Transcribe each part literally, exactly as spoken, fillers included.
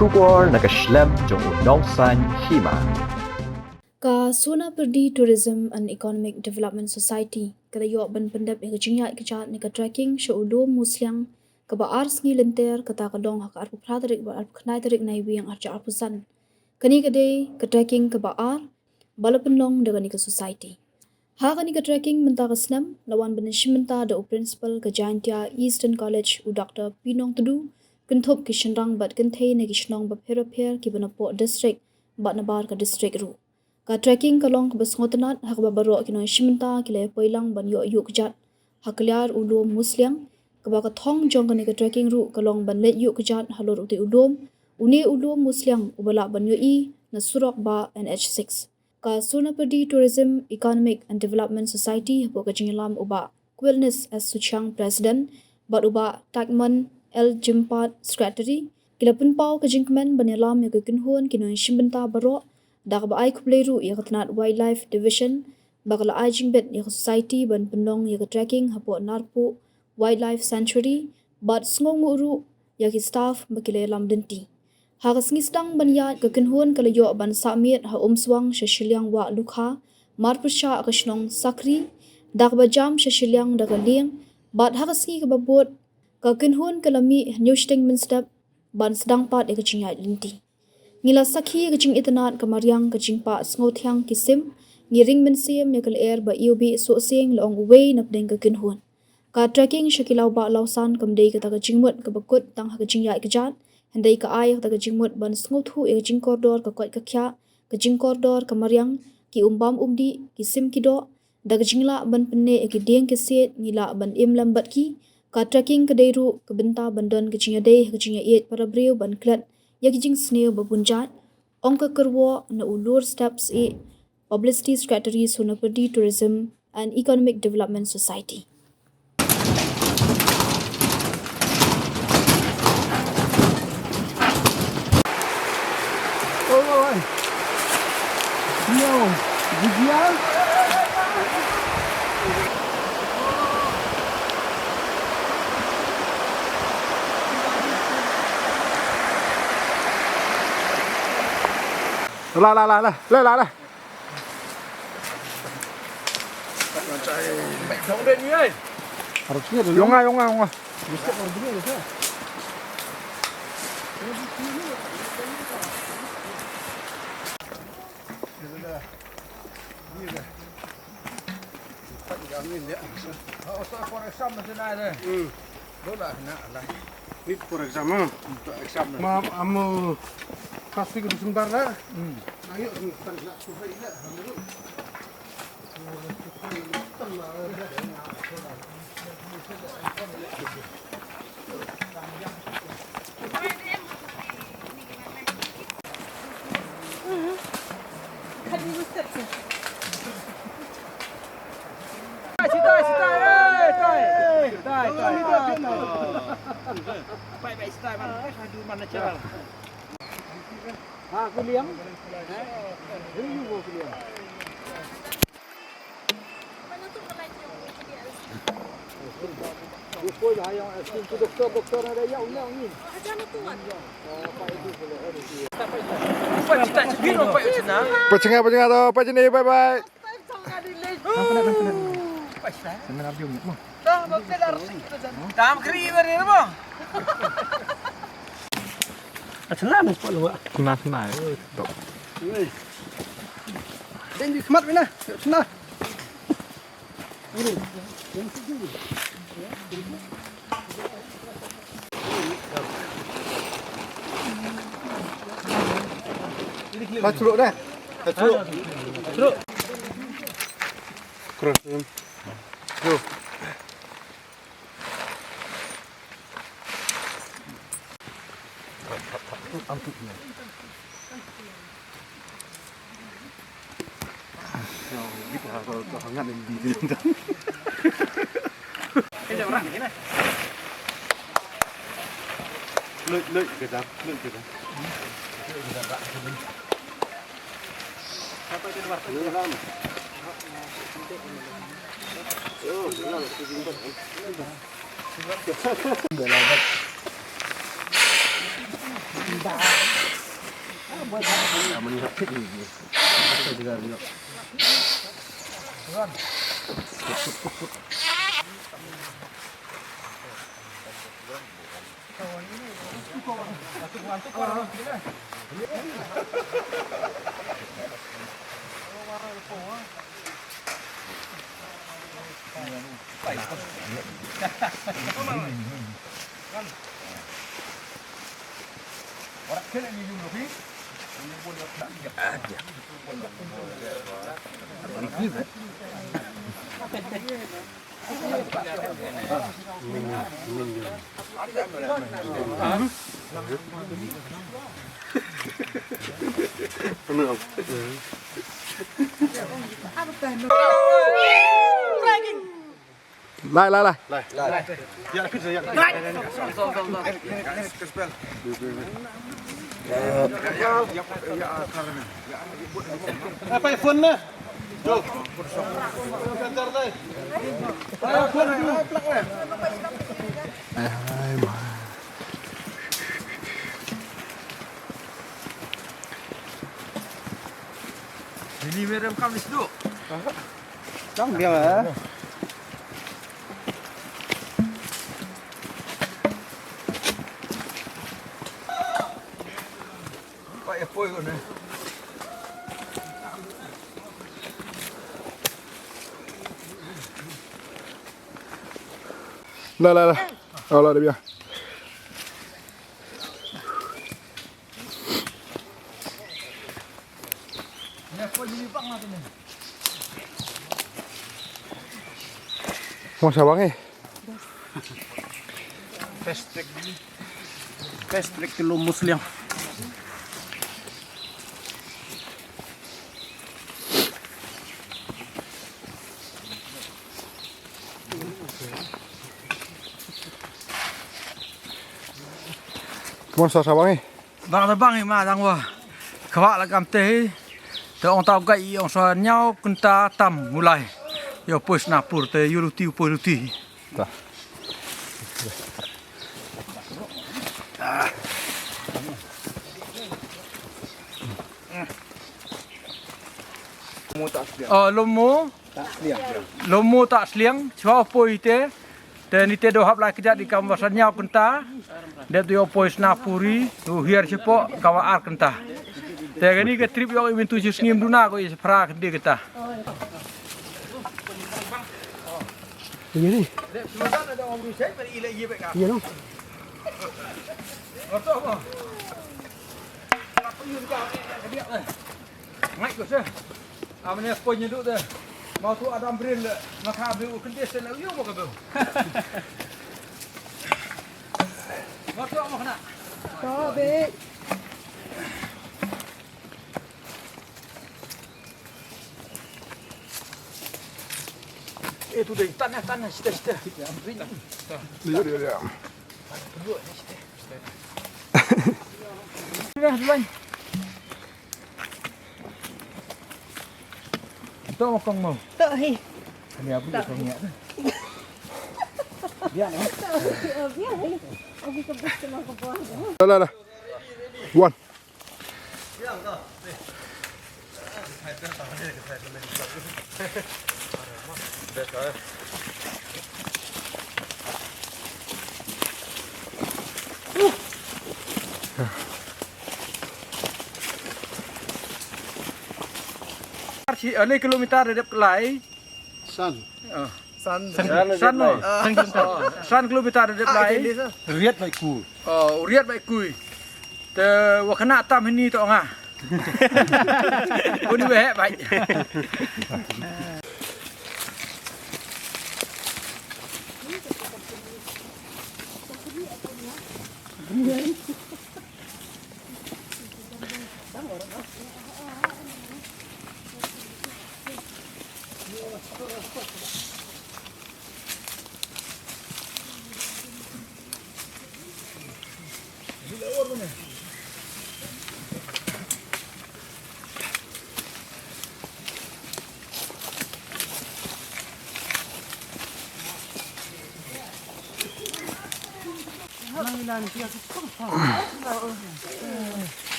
Khubor na ka shlem jong u nongsaiñ hima. Ka Sonapyrdi Tourism and Economic Development Society ka la ïoh ban pyndep ïa ka jingïaid ka jingïaid ne ka trekking sha u lum Musliang kaba ar sngi lynter, kata ka long ha ka arphew phra tarik bad arphew khyndai tarik Naiwieng arhajar arphew san. Kane ka dei ka trekking kaba ar ba la pynlong da kane ka society. Ha kane ka trekking mynta ka snem la wan ban ïashim bynta da u principal ka Jaintia Eastern College, u Doctor Pinong Tdu, kynthup ki shynrang bad kynthei na ki shnong bapher bapher kiba napoh district bad nabar ka district ruh. Ka trekking ka long kaba sngewtynnat ha kaba baroh ki nongïashim bynta ki la ïapoi lang ban ïoh ïuh kjat ha kliar u lum Musliang, kaba ka thong jong kane ka trekking ruh ka long ban leit ïuh kjat halor utei u lum, une u lum Musliang uba lah ban ïohi na surok bah N H six. Ka Sonapyrdi Tourism Economic and Development Society hapoh ka jingïalam u Bah Quilnis S Suchiang, President, bad u Bah Takmon L Jympat, Secretary, ki la pynpaw ka jingkmen ban ïalam ïa ka kynhun ki nongïashim bynta baroh, da kaba ai khublei ruh ïa ka tnat Wildlife Division ba ka la ai jingbit ïa ka society ban pynlong ïa ka trekking hapoh Narpuh Wildlife Sanctuary, bad sngewnguh ruh ïa ki staff ba ki la ïalam lynti. Ha ka sngi sdang ban ïaid, ka kynhun ka la ïoh ban sah miet ha Umswang sha shiliang wah Lukha, marpyrshah ka shnong Sakri, da kaba jam sha shiliang da ka lieng, bad ha ka sngi kaba bud ka kynhun ka la mih hynñiew shiteng mynstep ban sdang pat ïa ka jingïaid lynti. Ngi la sakhi ïa ka jingitynnad, ka mariang, ka jingpah sngewthiang ki sim. Ngi ring mynsiem ïa ka lyer ba ïoh beh sohsieng, la ong uwei na pdeng ka kynhun. Ka trekking sha ki lawbah lawsan kam dei kata ka jingmut kaba kut tang ha ka jingïaid kjat, hynrei ka ai kata ka jingmut ban sngewthuh ïa ka jingkordor ka koit ka khiah, ka jingkordor ka mariang, ki umbam umdih, ki sim ki doh, da ka jinglah ban pynneh ïa ki dieng ki siej, ngi lah ban im lem bad ki. Ka trekking ka dei ruh ka bynta ban don ka jingïadei ha ka jingïaieit para briew ban klet ïa ki jingsniew ba bun jait, ong ka kyrwoh na u Lurstep Syiem, Publicity Secretary, Sonapyrdi Tourism and Economic Development Society. La, la, la, la, la, la, la. Yong nga, yong nga, yong nga. Hmm. Ni for exam, ah. Exam. Ma, amo first week December la. Hmm. Ayo, ni kan nak subai la. Pachanga, pachanga to, pachini, bye bye. Tam kri bari mo. Achana mo palo. Kena kena. Deng di khmat mina. Chana. Lah, celuk dah. Lah, celuk. Celuk. Cross him. Go. Lai, lai, lai. Apa phone na? Ini merem kam di situ. Tang biang ah. Lah, lah, lah. Oh, lah, dah biar. Mo sa bang eh. Fast track. Fast track ke Lum Musliang. Mo sa sa bang eh. Bang da bang i ma dang wa. Khwa la kam te hi. Te ong tau ga i ong sa ñiaw kynta tam ngulai. Yo poi Snapur te yo luti poi luti. Ta. Oh, lomo. Lomo ta sliang, chwa poi te. Te ni te do hap la kjat di kam wa sa ñiaw kynta. Dep tu yo poi Snapur i, u hiar chepo, kawa ar kynta. Te kani ka trip yo i mintu chi sngim duna ko i phra kynta kynta. Iya ni. Iya dong. Ngai ko se. Amne ko nyedu de. Mau tu adam bril le. Maka be u kende se le yo mo ka be. Mau tu mo kana. Ko be. Eh tu dei tanah tanah sita sita. Dia dia dia. Dua ni sita. Dah duluan. Tok mokong mau. Tok hi. Ini apa dia kau niat tu? Biar no. Biar hi. Aku kebas kena kebas. Dah lah lah. One. Chi, eh, le kilometer da dep lai. San. Oh. San. San, san, no. Ah. San kilometer da dep lai. Riat bai kui. Oh, riat bai kui. Te wa khynnah tam hini to nga. Uni weh bai.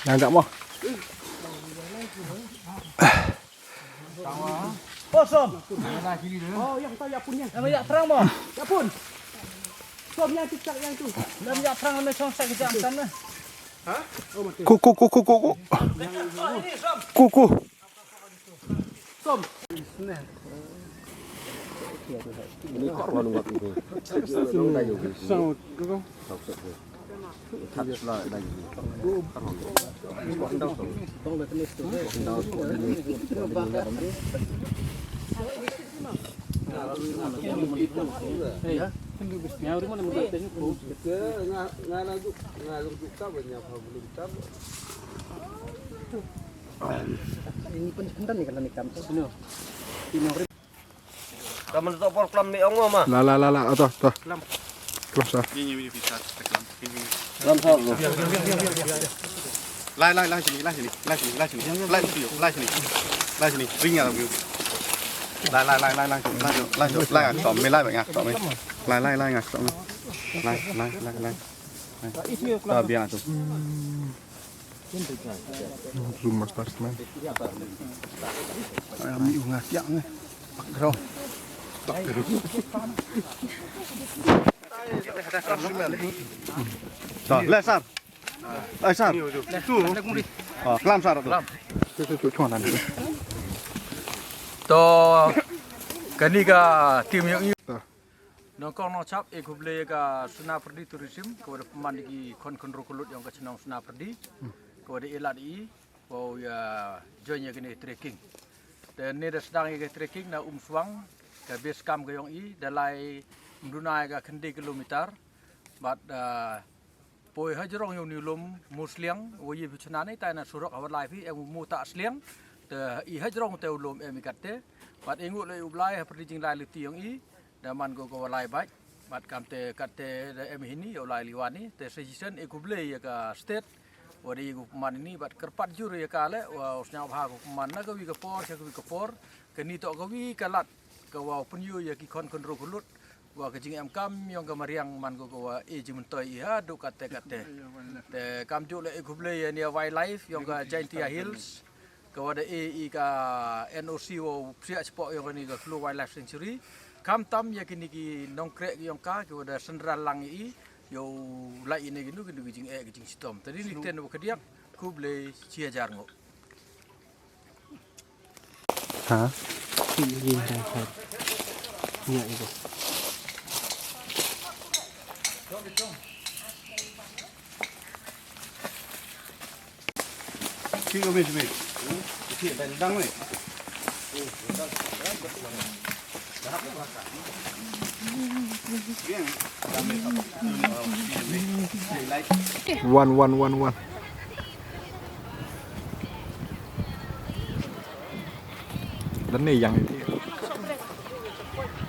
Yang tak mau. Kosong. Oh, yang tak ya pun yang. Yang ya terang mah. Ya pun. Som yang cicak yang tu. Lam ya terang ame song sa kejam sana. Ku ku ku ku ku ku. Ku ku. Ini pun hendang ni kan ni kam tu. Ini. Ka man to por klam ni ong ma. La la la la, to to. Klam. Klam sa. Klam sa. Lai lai lai sini, lai sini, lai sini, lai sini. Lai sini, lai sini. Lai sini, ring ya. Lai lai lai lai lai lai lai lai lai som mi lai ba nga som mi. Lai lai lai nga som mi. Lai lai lai lai. Ta biang tu. Zoom master man. Ay, ami u nga kiak nge. Background. Ta, le sar. Ai sar. Tu. Ah, klam sar tu. Tu tu tu chuan nan. To kani ka team yong i. Nongkong nongchap, e khublei ïa ka Sonapyrdi Tourism, ka wa da pynman ïa ki khon khynroo khyllood yong ka chnong Sonapyrdi, ka wa da e lad i, wow ïa join ïa kane trekking. Te ne da sdang ïa ka trekking na Umswang, ka base camp ka yong i, da lai ym duna ïa ka khyndai kilometer, bad, ah, poi hajrong ïa uni u lum Musliang, wa ïa phi chna ne, tai na surok ha wa lai phi, em u Mutah Sliang, te i hajrong te u lum em i katte, bad i nguh leh u Blai, ha pyrdi jinglai lynti yong i, da man ko ko wa lai bad, bad kamte katte da em hini, ïa u lai liwan i, te suggestion i khublei ïa ka state, wa da i ko pynman ini, bad kyrpad jur ïa ka leh, wa u sñiawbha ko pynman na ka wi ka por, sha ka wi ka por, kani toh ka wi ka lad, ka wa u pynïoh ïa ki khon khynroo khyllood, wa ka jingemkam yong ka mariang man ko ka wa e jingmyntoi i haduh katte katte. Te kamjooh leh i khublei ïa nia wildlife yong ka Jaintia Hills. Ka wa da e i ka N O C wa u psiah chapoh yong kani ka Khloo Wildlife Sanctuary. Khamtam ïa kini ki nongkrek yong ka ki wa da synran lang ïa i. Ïa u lai i ne kinu kinu ki jingeh ki jingshitom. Te dei ni ten wa khadiak khublei shi hajar nguh. Ha? One, one, one, one. Lane yang ini.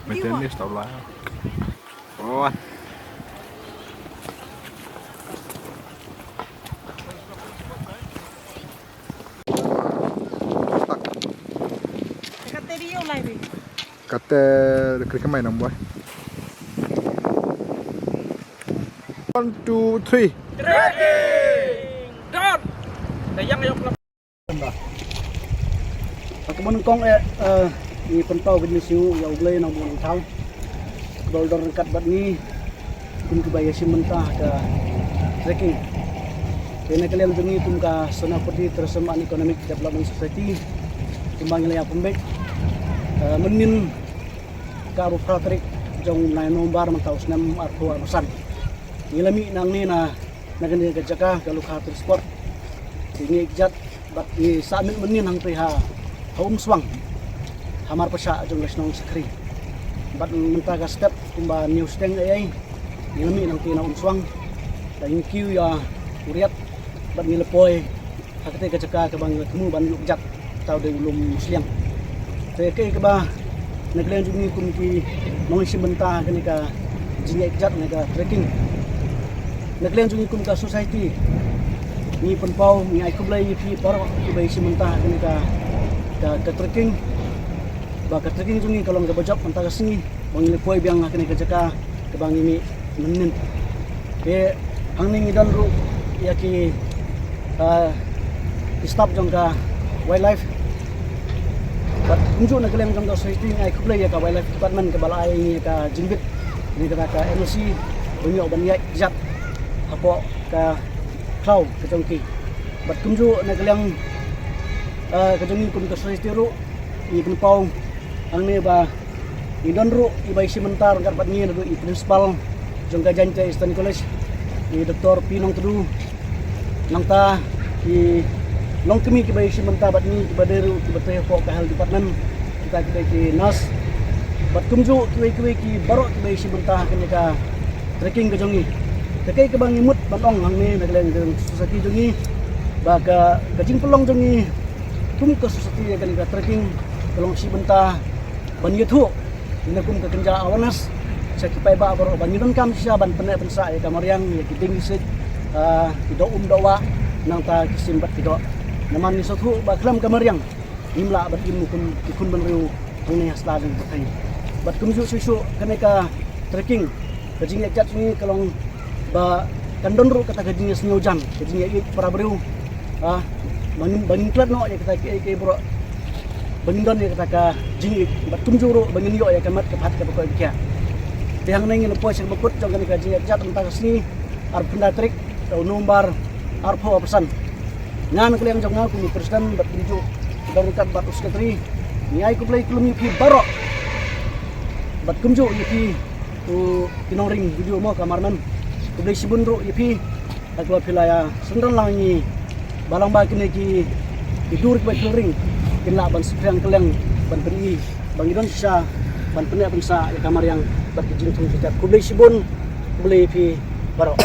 Maintenance tau lah. Oh. Kate krik mai nang boy. One, two, three. Trekking! Done! Ka yang yok. Ka mon kong eh, eh, ngi pynpaw ka jingsngew ïa U Blei Nongbuh Nongthaw. Ka dor dor ryngkat bad ngi kum kiba ïashim bynta ka trekking. Te na ka liang jong ngi kum ka Sonapyrdi Tourism and Economic Development Society, kumba ngi la ïa pynbeit, eh, mynnin ka arphew phra tarik jong u bnai November mynta u snem arphew arphew san. Ngi la mih nangne na na kane ka jaka ka Lukha Tourist Spot. Te ngi ïa kjat bad ngi sah miet mynnin hangtei ha, ha Umswang, ha marpyrshah jong ka shnong Sakri. Bad mynta ka step kumba hynñiew steng ei ei ngi la mih nangtei na Umswang. Te ngi kiew ïa u riat bad ngi la poi ha katei ka jaka kaba ngi la thmu ban ïuh kjat. Tau dei u lum Musliang. Te kaei kaba na ka liang jong ngi kum ki nongshim bynta ha kane ka jingïaid kjat ne ka trekking. Na ka liang jong ngi kum ka society ngi pynpaw, ngi ai khublei ïa phi baroh kiba ïashim bynta ha kane ka, ka, ka trekking. Ba ka trekking jong ngi ka long kaba jop mynta ka sngi ba ngi la poi biang ha kane ka jaka kaba ngi mih mynnin. Te hangne ngi don ruh ïa ki Ki staff jong ka wildlife. Bad kumjuh na ka liang jong ka society nga ai khublei ïa ka wildlife department kaba la ai ïa ka jingbit ïa kata ka N O C ban ïoh ban ïaid jat hapoh ka khlaw ka jong ki. Bad kumjuh na ka liang ka jong ngi kum ka society ruh i pynpaw hangne ba i don ruh i ba i shim bynta ryngkat bad ngi naduh i principal jong ka Jaintia Eastern College, i Doctor P Nongtdu. Nangta i longkmie kiba i shim bynta bad ngi kiba dei ruh kiba trei hapoh ka health department, kita kiba ki nurse. Bad kumjuh kiwei kiwei ki baroh kiba i shim bynta ha kane ka trekking ka jong ngi. Te kaei kaba ngi mut ban ong hangne na ka liang jong society jong ngi ba ka jingpynlong jong ngi kum ka society ïa kane ka trekking ka long shi bynta ban ïathuh ïa kum ka kynja awareness sha ki paidbah baroh ba ngi donkam shisha ban pynneh pynsah ïa ka mariang, ïa ki dieng ki siej, ki doh um doh wah, nangta ki sim bad ki doh. Namar ngi sngewthuh ba khlem ka mariang ngim lah ban im kum ki khun bynriew hangne ha sla jong ka pyrthei. Bad kumjuh shuh shuh kane ka trekking ka jingïaid jat jong ngi ka long ba kan don ruh kata ka jingïasngewjan, ka jingïaid para briew. Ba ngin klet noh ïa kata kiei kiei baroh ba ngin don ïa kata ka jingïaid bad kumjuh ruh ba ngin ïoh ïa ka met ka phad kaba koit ba khiah. Te hangne ngin ïa poi sha kaba kut jong kane ka jingïaid jat mynta ka sngi arphew khyndai tarik u November arphew arphew san. Nga na ka liang jong nga kum u president bad kumjuh ki dang ryngkat bad u secretary, ngi ai khublei kylum ïa phi baroh bad kumjuh ïa phi ki nongring video mo ka Marman. Khublei shibun ruh ïa phi ha kaba phi la ïa synran lang ngi ba lang ba kine ki dur kiba phi ring kin lah ban sngewthuh ka liang ban pyni ba ngi don shisha ban pynneh pynsah ïa ka mariang bad ki jingthung ki jat. Khublei shibun, khublei ïa phi baroh.